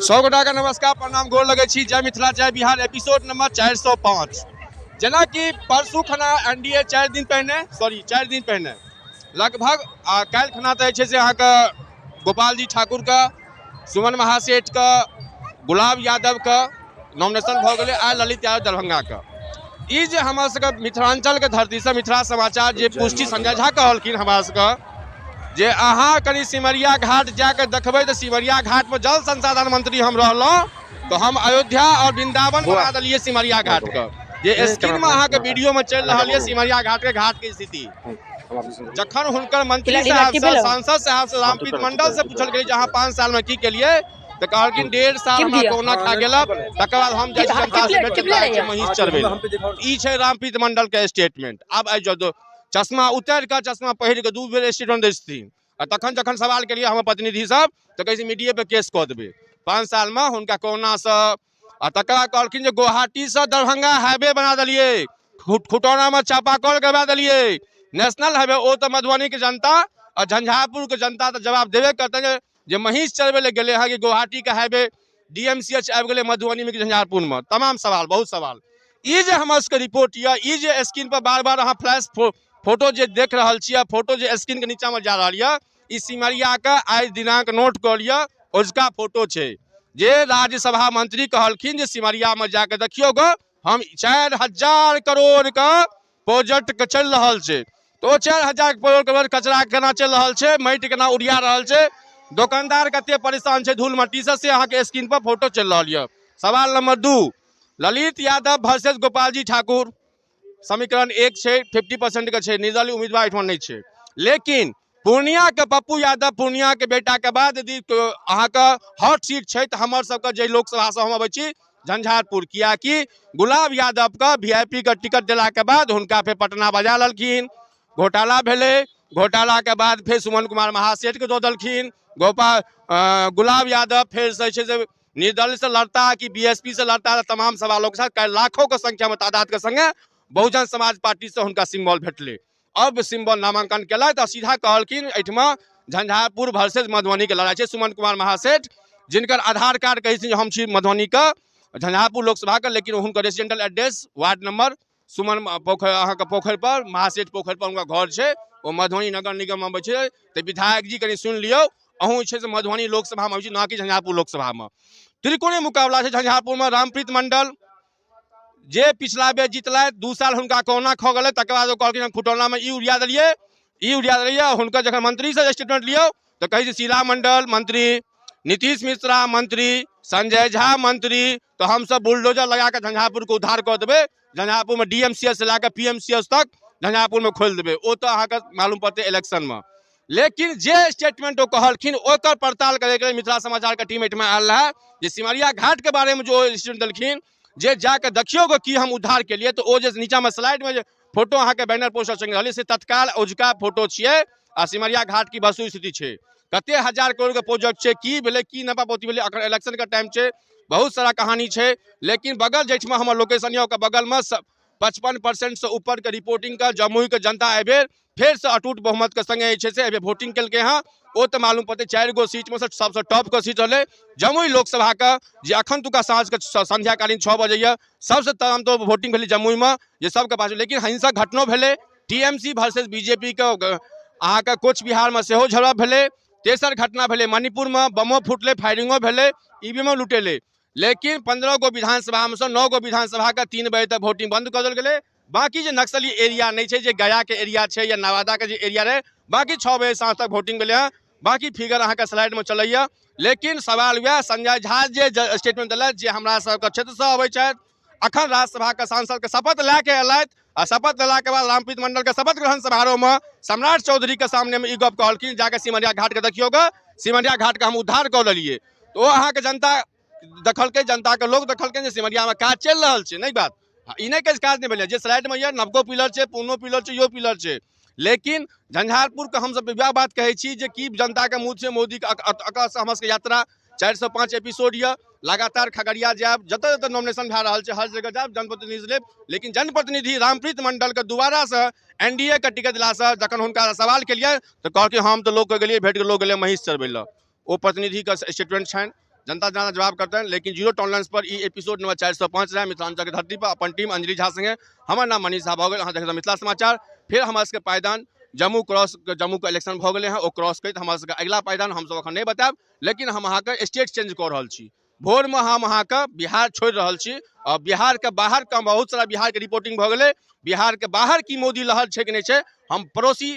सब गोटाके नमस्कार, प्रणाम, गोर लगै छी। जय मिथिला, जय बिहार। Episode number 405। जेनाकि परसू खना एनडीए 4 दिन पहिने, सॉरी 4 दिन पहिने लगभग, आ काल्हि खना तऽ जे छै से अहाँके गोपालजी ठाकुरके, सुमन महासेठके, गुलाब यादवके नॉमिनेशन भऽ गेलै। आइ ललित यादव दरभंगाके। ई जे हमरा सबके मिथिलाञ्चलके धरतीसँ मिथिला समाचार जे पुष्टि संजय झा कहलखिन हमरा सबके जे अहाँ कनि सिमरिया घाट जाके देखबै तऽ सिमरिया घाटमे जल संसाधन मंत्री हम रहलहुँ तऽ हम अयोध्या आओर वृंदावन बना देलियै सिमरिया घाटके। जे स्क्रीनमे अहाँके वीडियोमे चलि रहल यऽ सिमरिया घाटके घाटके स्थिति, जखन हुनकर मंत्री साहब से, सांसद साहब से, रामप्रीत मंडल से पूछल गेलै जे अहाँ 5 सालमे की केलियै, तऽ कहलखिन 1.5 साल हमरा कोरोना खा गेलक, तकर बाद हम जाइ छी जनता से भेंट जाइ छी महीष चरबै। ई छै रामप्रीत मंडल के स्टेटमेंट। आब आबि जाउ, चश्मा उतारि कऽ चश्मा पहिर कऽ 2 बेर स्टेटमेंट दै छथिन आ तखन जखन सवाल केलियै हमर प्रतिनिधि सब तऽ कहै छै मीडिये पे केस कऽ देबै। 5 सालमे हुनका कोरोनासँ आ तकर बाद कहलखिन जे गुवाहाटीसँ दरभंगा हाईवे बना देलियै, खुटौनामे चापाकल करवा देलियै, नेशनल हाईवे। ओ तऽ मधुबनीके जनता आ झंझारपुरके जनता तऽ जवाब देबे करतनि जे महीष चरबै लए गेलै हँ कि गुवाहाटीके हाईवे डीएमसीएच आबि गेलै मधुबनीमे कि झंझारपुरमे। तमाम सवाल, बहुत सवाल। ई जे हमर सबके रिपोर्ट यऽ, ई जे स्क्रीन पर बार बार अहाँ फ्लैश फोटो जे देख रहल छी आ फोटो जे स्क्रीनके नीचाँमे जा रहल यऽ, ई सिमरियाके आइ दिनांक नोट कऽ लिअ, अजुका फोटो छै जे राज्यसभा मंत्री कहलखिन जे सिमरियामे जाके देखियौ ग, हम 4000 करोड़के प्रोजेक्ट के चलि रहल छै। तऽ ओ 4000 करोड़ के कचरा केना चलि रहल छै, माटि केना उड़िया रहल छै, दोकानदार कते परेशान छै धूल मट्टीसँ, से अहाँके स्क्रीन पर फोटो चलि रहल यऽ। सवाल नंबर 2, ललित यादव वर्सेस गोपालजी ठाकुर, समीकरण 1 छै, 50% के छै, निर्दलीय उम्मीदवार एहिठाम नहि छै। लेकिन पूर्णिया के पप्पू यादव, पूर्णिया के बेटा के बाद यदि अहाँके हॉट सीट छै तऽ हमर सबके जे लोकसभा से हम अबै छी झंझारपुर, कियाकि गुलाब यादव के वीआईपी के टिकट देला के बाद हुनका फेर पटना बजा लेलखिन, घोटाला भेलै, घोटाला के बाद फेर सुमन कुमार महासेठ के दऽ देलखिन। गोपाल गुलाब यादव फेर से छै से निर्दलीय से लड़ता कि बीएसपी से लड़ता, तमाम सवालों के साथ काल्हि लाखों के संख्या में तादाद के संगे बहुजन समाज पार्टी से हुनका सिम्बल भेटलै। अब सिम्बल नामांकन केलथि आ सीधा कहलखिन एहिठमा झंझारपुर वर्सेज मधुबनी के लड़ाई छै। सुमन कुमार महासेठ जिनकर आधार कार्ड कहै छथिन हम छी मधुबनी के झंझारपुर लोकसभा के, लेकिन हुनकर residential address ward number Suman पोखरि, अहाँके पोखरि पर, महासेठ पोखरि पर हुनका घर छै, ओ मधुबनी नगर निगम अबै छै। तऽ विधायक जी कनि सुनि लियौ, अहूँ जे छै से मधुबनी लोकसभामे अबै छी, ना कि झंझारपुर लोकसभामे। त्रिकोणीय मुकाबला छै झंझारपुरमे। रामप्रीत मंडल जे पिछला बेर जीतलथि, 2 साल हुनका कोरोना खा गेलै, तकर बाद ओ कहलखिन हम खुटौनामे ई उड़िया देलियै, ई उड़िया देलियै। हुनकर जखन मंत्रीसँ स्टेटमेंट लियौ तऽ कहै छै शीला मंडल मंत्री, नीतीश मिश्रा मंत्री, संजय झा मंत्री, तऽ हमसब बुलडोजर लगा कऽ झंझारपुरके उद्धार कऽ देबै, झंझारपुरमे डीएमसीएच से लए कऽ पीएमसीएच तक झंझारपुरमे खोलि देबै। ओ तऽ अहाँके मालूम पड़तै इलेक्शनमे। लेकिन जे स्टेटमेंट ओ कहलखिन ओकर पड़ताल करैके लेल मिथिला समाचारके टीम एहिठमा आयल रहए जे सिमरिया घाटके बारेमे जो स्टेटमेंट देलखिन जे जाके देखियौ ग की हम उद्धार केलियै, तऽ ओ जे नीचाँमे स्लाइडमे जे फोटो अहाँके बैनर पोस्टर संगे रहलै से तत्काल अजुका फोटो छियै आ सिमरिया घाट की वस्तु स्थिति छै। कते हजार करोड़ के प्रोजेक्ट छै, की भेलै, की नफा पौती भेलै, अखन इलेक्शन के टाइम छै, बहुत सारा कहानी छै। लेकिन बगल जाहिठमा हमर लोकेशन यऽ ओकर बगलमे 55% से ऊपर के रिपोर्टिंग के जमुई के जनता एहिबेर फेर से अटूट बहुमत के संगे जे छै से एहिबेर वोटिंग केलकै हँ। ओ तऽ मालूम पड़तै, 4 गो सीट में से सबसँ टॉप के सीट रहलै जमुई लोकसभा के, जे अखन तुका साँझ के संध्याकालीन 6 बजे यऽ सबसँ तमाम तो वोटिंग भेलै जमुई में, जे सबके पास। लेकिन हिंसक घटनो भेलै, टीएमसी वर्सेस बीजेपी के अहाँके कोच बिहारमे सेहो झड़प भेलै। तेसर घटना भेलै मणिपुरमे, बमो फूटलै, फायरिंगो भेलै, ईवीएमो लुटेलै। लेकिन 15 गो विधानसभामे सँ 9 गो विधानसभाके 3 बजे तक वोटिंग बंद कऽ देल गेलै। बाकी जे नक्सली एरिया नहि छै, जे गयाके एरिया छै या नवादाके जे एरिया रहै, बाकी 6 बजे साँझ तक वोटिंग भेलै हँ। बाकी फिगर अहाँके स्लाइडमे चलैए। लेकिन सवाल वएह, संजय झा जे स्टेटमेंट देलथि जे हमरा सबके क्षेत्रसँ अबै छथि, अखन राज्यसभाके सांसदके शपथ लए के एलथि आ शपथ लेलाके बाद रामप्रीत मंडलके शपथ ग्रहण समारोहमे सम्राट चौधरीके सामनेमे ई गप कहलखिन जाके सिमरिया घाटके देखियौ ग, सिमरिया घाटके हम उद्धार कऽ लेलियै। तऽ ओ अहाँके जनता देखलकै, जनताके लोक देखलकै जे सिमरियामे काज चलि रहल छै। नहि बात ई नहि कहै काज नहि भेलै, जे स्लाइडमे यऽ नवको पिलर छै, पुरनो पिलर छै, इहो पिलर छै। लेकिन झंझारपुरके हमसब वएह बात कहै छी जे की जनताके मुँह छै मोदीके अकस हमर सबके यात्रा 405 एपिसोड यऽ। लगातार खगड़िया जायब, जतऽ जतऽ नॉमिनेशन भए रहल छै हर जगह जायब, जनप्रतिनिधि लेब। लेकिन जनप्रतिनिधि रामप्रीत मंडलके दोबारासँ एनडीए के टिकट दिलासँ जखन हुनका सवाल केलियै तऽ कहलकै हम तऽ लोकके गेलियै भेट गेल, लोक गेलै महीष चरबै लए। ओ प्रतिनिधिके स्टेटमेंट छनि, जनता जनता जवाब करतनि। लेकिन जीरो टॉलरेंस पर ई एपिसोड नंबर 405 रहै मिथिलांचल के धरती पर। अपन टीम अंजलि झा संगे हमर नाम मनीष झा भऽ गेल। अहाँ देखैत मिथिला समाचार। फेर हमरा सबके पायदान जम्मू क्रॉस, जम्मूके इलेक्शन भऽ गेलै हँ, ओ क्रॉस करैत हमरा सबके अगिला पायदान हमसब एखन नहि बतायब, लेकिन हम अहाँके स्टेट चेंज कऽ रहल छी। भोरमे हम अहाँके बिहार छोड़ि रहल छी आओर बिहारके बाहर के बहुत सारा बिहारके रिपोर्टिंग भऽ गेलै। बिहारके बाहर की मोदी लहर छै कि नहि छै, हम पड़ोसी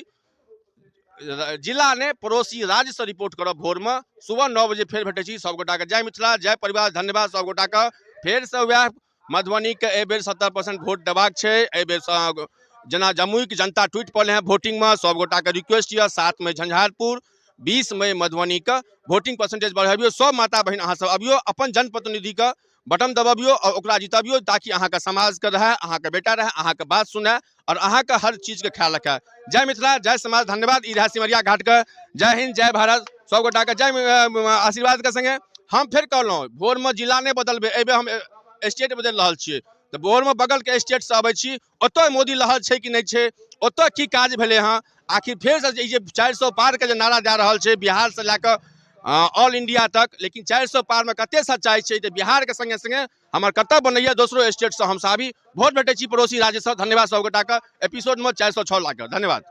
जिला ने पड़ोसी राज्यसँ रिपोर्ट करब भोरमे सुबह 9 बजे। फेर भेटै छी सबगोटाके। जय मिथिला, जय परिवार, धन्यवाद सबगोटाके। फेरसँ वएह मधुबनीके एहिबेर 70% वोट देबाक छै। एहिबेर जेना जमुईके जनता टूटि पड़लै हँ वोटिंगमे, सबगोटाके रिक्वेस्ट यऽ 7 मई झंझारपुर, 20 मई मधुबनीके वोटिंग परसेंटेज बढ़बियौ। सब माता बहिन अहाँ सब अबियौ, अपन जनप्रतिनिधिके बटन दबबियौ आओर ओकरा जितबियौ, ताकि अहाँके समाजके रहए, अहाँके बेटा रहए, अहाँके बात सुनए आओर अहाँके हर चीजके ख्याल रखए। जय मिथिला, जय समाज, धन्यवाद। ई रहए सिमरिया घाटके। जय हिंद, जय भारत। सब गोटाके जय आशीर्वादके संगे हम फेर कहलहुँ, भोरमे जिला नहि बदलबै, एहिबेर हम स्टेट बदलि रहल छियै। तऽ भोरमे बगलके स्टेटसँ अबै छी, ओतऽ मोदी लहर छै कि नहि छै, ओतऽ की काज भेलै हँ, आखिर फेरसँ ई जे 400 पारके जे नारा दए रहल छै बिहारसँ लए कऽ ऑल इंडिया तक, लेकिन 400 पारमे कते सच्चाइ छै? तऽ बिहारके संगे संगे हमर कर्तव्य बनैया दोसरो स्टेटसँ हम आबी। भोट भेटै छी पड़ोसी राज्यसँ। धन्यवाद सब गोटाके। एपिसोडमे 406 लाख। धन्यवाद।